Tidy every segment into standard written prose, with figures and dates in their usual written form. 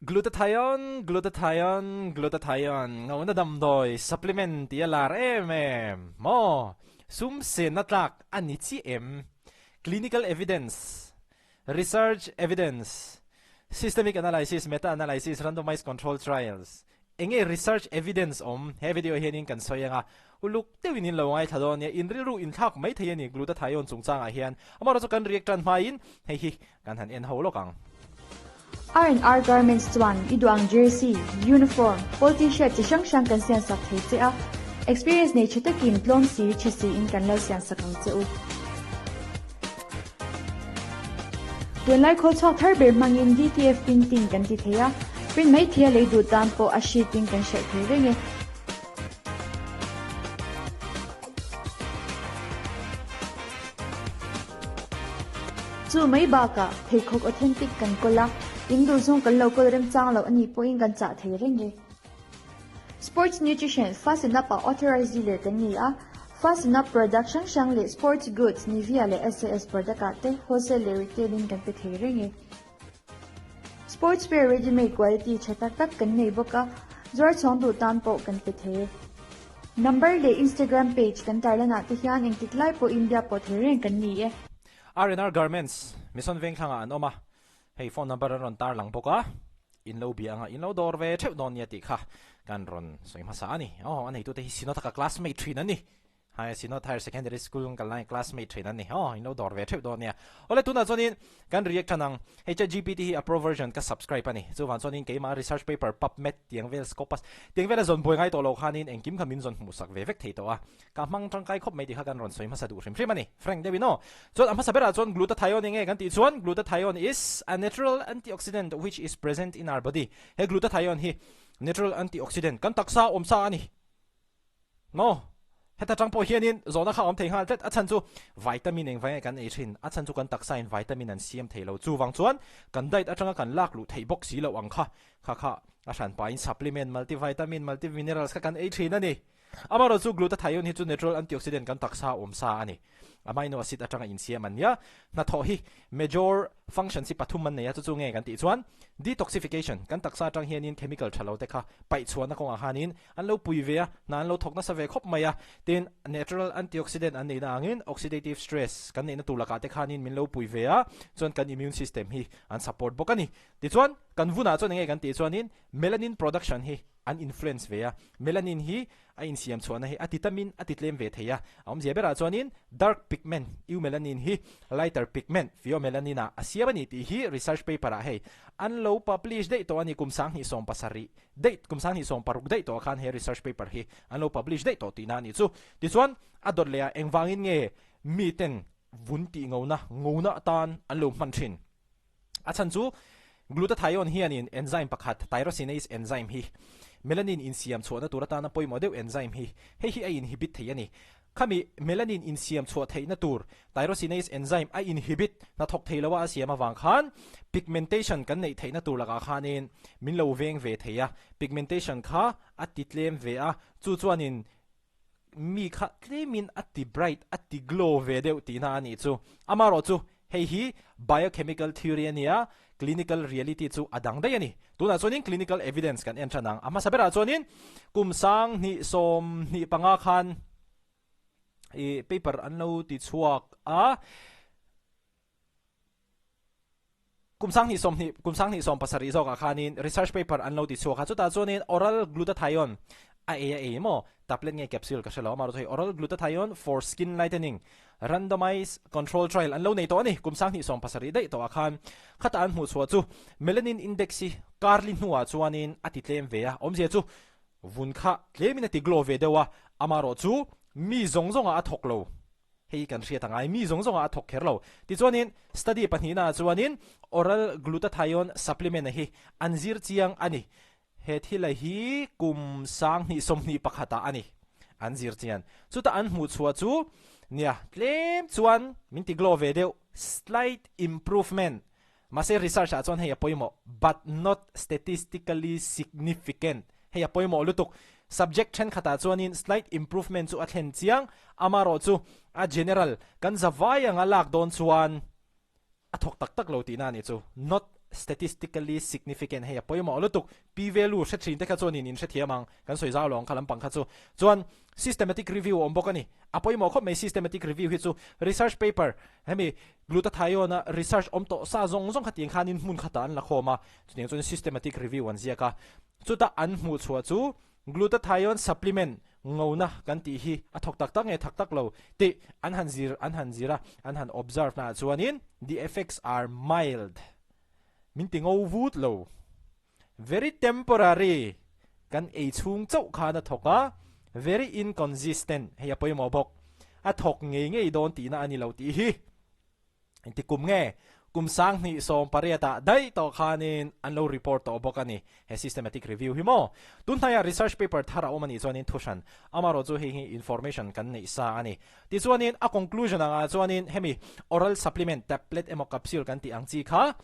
Glutathione, glutathione, glutathione, ngona damdawi, supplement tih a lar em em maw? Sum senna tlak a ni chiah em? Clinical evidence, research evidence, systemic analysis, meta-analysis, randomized control trials, Enge research evidence awm? He video hianin kan sawi anga uluk deuhin in lo ngaithla dawn nia, in rilru inthlak mai thei a ni glutathione chungchangah hian. Amaherawhchu chu kan react tan hmain hei hi kan han en ho lawk ang. R&R Garments chuan i duh ang jersey, uniform, pawl t-shirt chi hrang hrang kan siam sak thei che a, experience nei tha takin tlawm si, tha siin kan lo siam sak ang che u. Tunlai khawl chhuak thar ber hmangin DTF printing kan ti thei a, print mai thei a lei duh tan pawh a sheet in kan hralh thei reng e. Chu mai bakah pheikhawk authentic kan kawl a, in duh zawng kan lo kawl remchang loh anih pawhin kan chah thei reng e. Sports Nutrition, Fasten Up ah authorized dealer kan ni a, Fasten Up product hrang hrang leh sports goods, Nivea leh SAS product ah te wholesale leh retail in kan pe thei reng e. Sports wear ready made quality tha tak tak kan nei bawk a, zuar chhawng duh tan pawh kan pe thei e. Number leh Instagram page kan tarlan ah te hian engtik lai pawh India pawh thei reng kan ni e. R&R Garments, Mission Vengthlangah an awm a, Hei phone number an rawn tar lang bawk a, in lo bia anga in lo dawr ve theuh dawn nia tih kha kan rawn sawi hmasa a ni. Aw, a neitute hi Sinotaka classmate thin an ni. Hai, Sinot Higher Secondary School kal lai classmate thin an ni. Aw, in lo dawr ve theuh dawn nia. Awle, tunah chuanin kan react tan ang. Hei ChatGPT hi a pro version ka subscribe a ni. Chuvang chuanin keimah research paper PubMed tiang vel Scopus tiang vela zawn buai ngai tawh lo khanin engkim kha min zawn hmuhsak ve vek thei tawh a. Ka hmang tangkai khawp mai tih kha kan rawn sawi hmasa duh hrim hrim a ni. Frank deuhin aw. Chuan a hmasa berah chuan glutathione nge kan tih chuan glutathione is a natural antioxidant which is present in our body. He glutathione hi natural antioxidant kan taksa awm sa a ni. Maw? Heta tang pawh hianin zawhna kha awm thei nghal tlat. A chhan chu vitamin eng vai nge kan ei thin. A chhan chu kan taksa in vitamin an siam thei lo. Chuvang chuan kan diet atanga kan lak luh theih bawk si loh ang kha. Kha kha a hranpain supplement, multivitamin, multiminerals kha kan ei thin a ni. Amaherawh chu glutathione hi chu natural antioxidant kan taksa awm sa a ni. Amino acid atanga insiam an nia. Hnathawh hi major functions hi pathum an nei a, chu chu nge kan tih chuan detoxification, kan taksa atang hianin chemical tha lo te kha paih chhuahna kawngah khanin an lo pui ve a, hna an lo thawk nasa ve khawp mai a. Tin, natural antioxidant an neihna angin oxidative stress kan neihna tur lakah te khanin min lo pui ve a, chuan kan immune system hi an support bawk a ni. Tichuan, kan vunah chuan enge kan tih chuanin melanin production hi an influence ve a, melanin hi a insiam chhuahna hi a ti tamin a ti tlem ve thei a, a awmzia berah chuanin dark pigment eumelanin hi lighter pigment pheomelanin ah a siam a ni tih hi research paper ah hei an lo publish daih tawh a ni, kum 2070 daih kum 2060 daih tawh ah khan he research paper hi an lo publish daih tawh tihna a nih chu. Tichuan a dawt leh ah engvangin nge miten vun tih ngona ngona atan an lo hman thin? A chhan chu glutathione hianin enzyme pakhat tyrosinase enzyme hi melanin insiam chhuahna tur atana pawimawh deuh enzyme hi hei hi a inhibit thei a ni. Khami melanin insiam chhuah theihna tur tyrosinase enzyme a inhibit hnathawk thei loa a siam avang khan pigmentation kan neih theihna tur lakah khanin min lo veng ve thei a, pigmentation kha a ti tlem ve a, chu chuanin mi kha tlemin a ti bright, a ti glow ve deuh tihna a nih chu. Amaherawh chu hei hi biochemical theory a nia, clinical reality chu a dang daih a ni. Tunah chuanin clinical evidence kan en than ang. A hmasa berah chuanin kum 2025 khan i paper an lo ti chhuak a. Kum 2020, kum 2070 zawkah khanin research paper an lo ti chhuak a, chutah chuanin oral glutathione a ei a ei maw? Tablet nge capsule ka hre lo, amaherawhchu hei oral glutathione for skin lightening randomized control trial an lo nei tawh a ni, kum 2070 daih tawhah khan khata an hmuh chhuah chu melanin index hi karli hnuah chuanin a ti tlem ve a, awmzia chu vun kha tlemin a ti glow ve deuh a, amaherawhchu mi zawng zawngah a thawk lo. Hei kan hriat a ngai, mi zawng zawngah a thawk kher lo. Tichuanin, study pahnihnaah chuanin oral glutathione supplement-a hi an zir chiang a ni. He thila hi kum 2021 ah a ni an zir chian. Chutah an hmuh chhuah chu, nia, tlem chuan min ti glow ve deuh, slight improvement. Mahse research ah chuan hei a pawimawh, but not statistically significant. Hei a pawimawh lutuk. Subject thenkhatah chuanin slight improvement chu a thlen chiang, amarawh chu a general kan zavai anga lak dawn chuan a thawk tak tak lo tihna a nih chu, not statistically significant hei a pawimawh lutuk. P value hre thin te kha chuanin in hrethiam ang, kan sawi zau lo ang kha lampang kha chu. Chuan systematic review a awm bawk a ni. A pawimawh khawp mai systematic review hi chu research paper hemi glutathione a research awm tawh sa zawng zawng kha tiang khanin hmun khatah an la khawm a, chutiang chuan systematic review an ziak a. Chuta an hmuh chhuah chu glutathione supplement ngona kan tih hi a thawk tak tak nge thak tak lo tih an han zir an han zir a, an han observe naah chuanin the effects are mild min ti ngo vut lo. Very temporary kan ei chhung chauh khan a thawk a, very inconsistent hei a pawimawh bawk, a thawk ngei ngei dawn tihna a ni lo tih hi engti kum nge kum 2018 ah daih tawh khanin an lo report tawh bawk a ni he systematic review hi maw. Tun hnaiah research paper thar a awm a nih chuanin thu hran amarawh chu hei hi information kan neih sa a ni. Tichuanin a conclusion angah chuanin hemi oral supplement tablet emaw capsule kan tih ang chi kha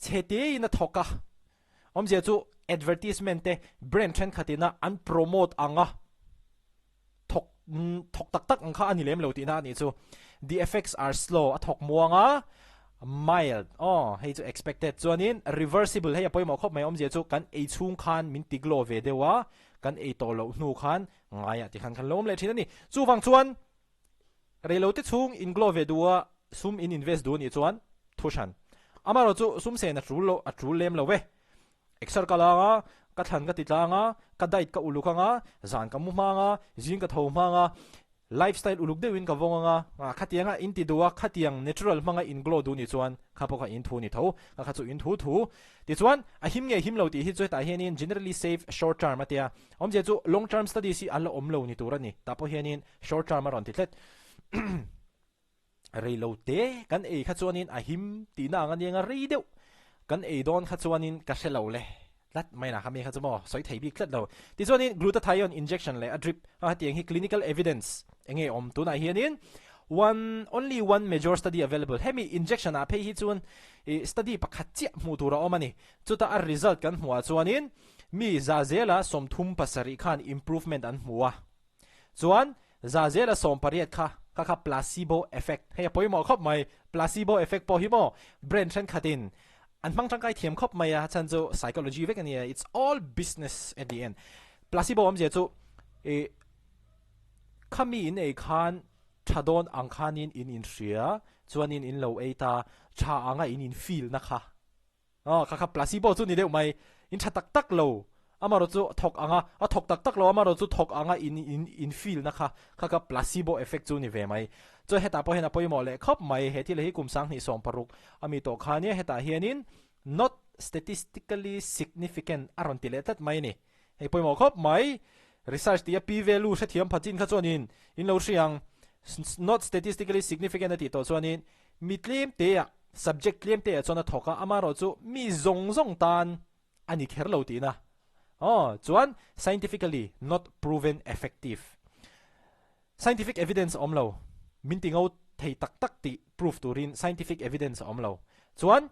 Chhe tein a thawk a, awmzia chu advertisement te brand thenkhat ina an promote ang a, thawk thawk tak tak ang kha a ni lem lo tihna a nih chu. The effects are slow, a thawk muang a, mild, aw hei chu expected, chuanin reversible hei a pawimawh khawp mai, awmzia chu kan ei chhung khan min ti glow ve deuh a, kan ei tawh loh hnu khan ngaiah tikhan kan lo awm leh thin a ni. Chuvang chuan Reilote chhung in glow ve duh a, sum in invest duh anih chuan thu hran. Amaherawh chu sum sen a tul lo, a tul lem lo e. Exer ka lang a, ka thlan ka ti tlang a, ka diet ka uluk ang a, zan ka mu hmang a, zing ka tho hmang a, lifestyle uluk deuhin ka vawng ang a, khatianga in ti duh a, khatiang natural hmanga in glow duh nih chuan kha pawh kha in thu ni tho, kha kha chu in thu thu. Tichuan, a him nge him lo tih hi chu hetah hianin generally safe short term a tia. Awmzia chu long term studies hi an la awm lo ni tur a ni. Tah pawh hianin Short term a rawn ti tlet. Rei lo te kan ei kha chuanin a him tihna ang a nia nga rei deuh kan ei dawn kha chuanin ka hre lo le tlat mai na kha mi kha chu maw sawi thei bik tlat lo. Tichuanin glutathione injection leh a drip a hetiang hi clinical evidence enge awm tunah hianin one only one major study available hemi injection ah phei hi chuan ih study pakhat chiah hmuh tur a awm a ni. Chuta a result kan hmuh ah chuanin mi za zela 37 khan improvement an hmu a. Chuan za zela 18 kha kha kha placebo effect hei a pawimawh khawp mai, placebo effect pawh hi maw brand thenkhatin an hmang tangkai thiam khawp mai a chhan chu psychology vek a nia it's all business at the end. Placebo awmzia chu ih khami in ei khan tha dawn ang khanin in inhria chuanin in lo ei ta tha anga in in feel na kha. Aw, kha kha placebo chu ni deuh mai. In tha tak tak lo. Amarawh chu thawk anga, a thawk tak tak lo, amarawh chu thawk anga in in in feel na kha, kha kha placebo effect chu ni ve mai. Chuan hetah pawh hian a pawimawh leh khawp mai. He thil hi kum 2016 a mi tawh kha nia, hetah hianin not statistically significant a rawn ti leh tlat mai a ni. Hei pawimawh khawp mai. Research tih a p value hrethiam pha chin kha chuanin in lo hria ang. Not statistically significant a tih tawh chuanin mi tlem te ah, subject tlem te ah chuan a thawk a, amaherawh chu mi zawng zawng tan a ni kher lo tihna. Aw, chuan scientifically not proven effective. Scientific evidence a awm lo. Min ti ngo thei tak tak tih proof turin scientific evidence a awm lo. Chuan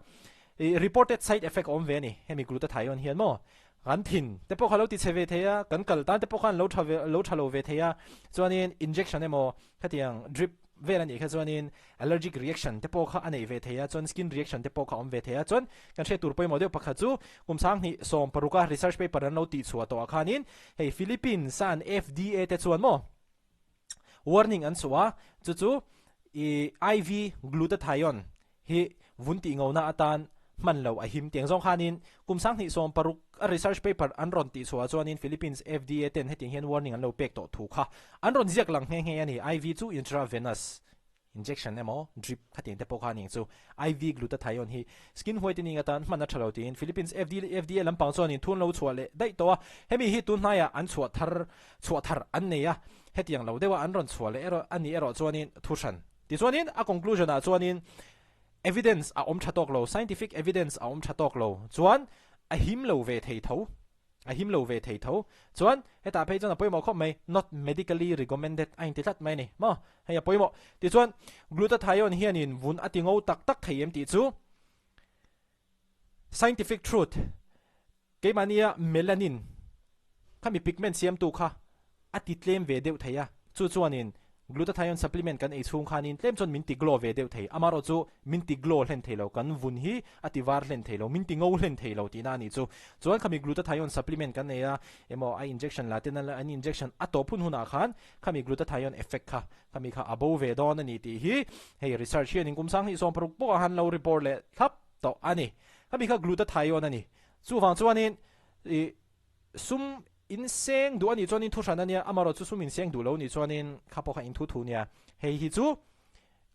i reported side effect a awm ve a ni. Hemi glutathione hian maw kan thin te pawh kha lo ti chhe ve thei a, kan kal tan te pawh khan lo tha ve lo tha lo ve thei a. Chuanin injection emaw khatiang drip vel a nih kha chuanin allergic reaction te pawh kha a neih ve thei a, chuan skin reaction te pawh kha a awm ve thei a. Chuan kan hriat tur pawimawh deuh pakhat chu kum 2016 a research paper an lo tih chhuah tawh ah khanin hei Philippines a an FDA te chuan maw warning an chhuah a, chu chu i IV glutathione hi vun tih ngona atan hman lo a him tiang zawng khanin kum 2016 a research paper an rawn tih chhuah chuanin Philippines FDA ten hetiang hian warning an lo pek tawh thu kha an rawn ziak lang nghe nghe a ni. IV chu intravenous injection emaw drip khatiang te pawh kha ning chu IV glutathione hi skin whitening atan hman a tha lo tiin Philippines FDA lampang chuanin thun lo chhuah leh daih tawh a, hemi hi tun hnaiah an chhuah thar chhuah thar an nei a, hetiang lo deuha an rawn chhuah leh erawh a nih erawh chuanin thu hran. Tichuanin a conclusion ah chuanin evidence a awm tha tawk lo, scientific evidence a awm tha tawk lo chuan a him lo ve thei tho, a him lo ve thei tho. Chuan hetah phei chuan a pawimawh khawp mai, not medically recommended a inti tlat mai a ni maw, hei a pawimawh. Tichuan glutathione hianin vun a ti ngo tak tak thei em tih chu scientific truth Keimahnia melanin, khami pigment siamtu kha a ti tlem ve deuh thei a, chu chuanin Glutathione supplement kan ei chhung khanin tlem chuan min ti glow ve deuh thei. Amaherawhchu min ti glow hlen thei lo, kan vun hi a ti var hlen thei lo, min ti ngo hlen thei lo tihna a nih chu. Chuan khami glutathione supplement kan nei a, emaw a injection la ten an injection a tawp hun hunah khan khami glutathione effect kha khami kha a bo ve dawn a ni tih hi hei research hianin kum sang hnih 60 pawh a han lo report leh thlap tawh a ni. Khami kha glutathione a ni. Chuvang chuanin ih sum in seng duh a nih chuanin thu hran a nia, amaherawh chu sum in seng duh lo nih chuanin kha pawh kha in thu thu nia. Hei hi chu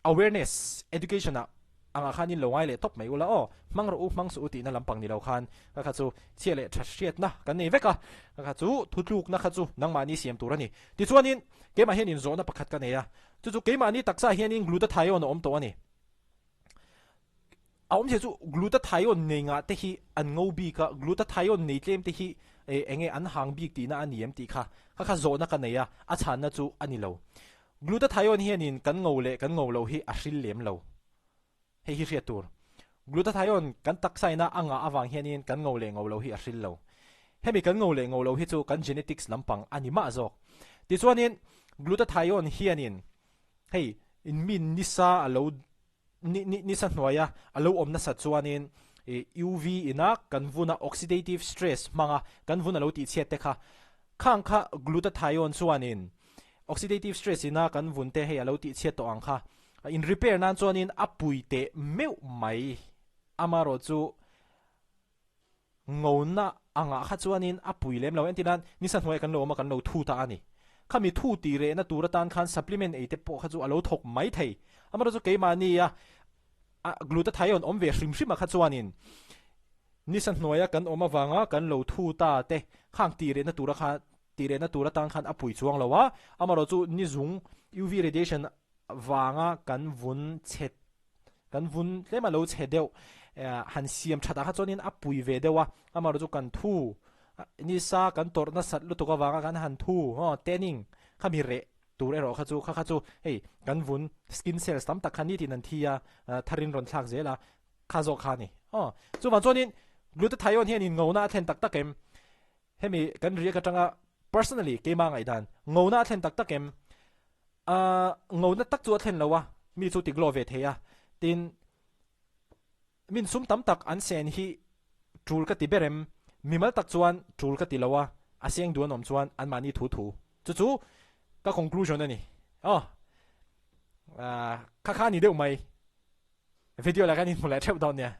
awareness, education ah angah khan in lo ngai leh tawp mai ula aw, hmang rawh u, hmang suh u tihna lampang ni lo khan ka kha chu chhia leh tha hriatna kan nei vek a, ka kha chu thutlukna kha chu nangmahni siam tur a ni. Tichuanin keimah hian inzawhna pakhat ka nei a, chu chu keimahni taksa hianin glutathione a awm tawh a ni. A awmzia chu glutathione nei ngah te hi an ngo bik a, glutathione nei tlem te hi eng nge an hang bik tihna a ni em tih kha kha kha zawhna ka nei a, a chhanna chu a ni lo. Glutathione hianin kan ngo leh kan ngo loh hi a hril lem lo. Hei hi hriat tur. Glutathione kan taksaina a ngah avang hianin kan ngo leh ngo loh hi a hril lo. Hemi kan ngo leh ngo loh hi chu kan genetics lampang a ni mah zawk. Tichuanin glutathione hianin hei in mi nisa a lo ni ni nisa hnuaia a lo awm nasat chuanin ih UV ina kan vuna oxidative stress hmanga kan vun a lo tihchhiat te kha khang kha glutathione chuanin oxidative stress ina kan vun te hei a lo tihchhiat tawh ang kha in repair nan chuanin a pui teh meuh mai amaherawh chu Ngona angah kha chuanin a pui lem lo. Entir nan, nisa hnuaiah kan lo awm a, kan lo thu ta a ni. Khami thu tih rehna tur atan khan supplement ei te pawh kha chu a lo thawk mai thei. Amaherawhchu chu keimahnia a glutathione awm ve hrim hrim ah kha chuanin nisa hnuaia kan awm avanga kan lo thu ta te khang tih rehna tura kha tih rehna tur atan khan a pui chuang lo a. Amaherawhchu nizung UV radiation vanga kan vun chhe Kan vun tlem a lo chhe deuh han siam that ah kha chuanin a pui ve deuh a, amaherawh chu kan thu nisa kan tawrh nasat lutuk avanga kan han thu tanning kha mi reh tur erawh kha chu kha kha chu hei kan vun skin cells tam tak kha nitin an thi a tharin rawn thlak zel a kha zawk kha a ni aw chuvang chuanin glutathione hian in ngona a thlen tak tak em hemi kan riak atanga personally keimah ngaihdan ngona a thlen tak tak em Ahh ngona tak chu a thlen lo a, mi chu tiklo ve thei a, tin min sum tam tak an sen hi tul ka ti ber em, mimal tak chuan tul ka ti lo a, a seng duh an awm chuan anmahni thu thu chu chu ka conclusion a ni aw ahh kha kha a ni deuh mai video lah khan inhmu leh theuh dawn nia.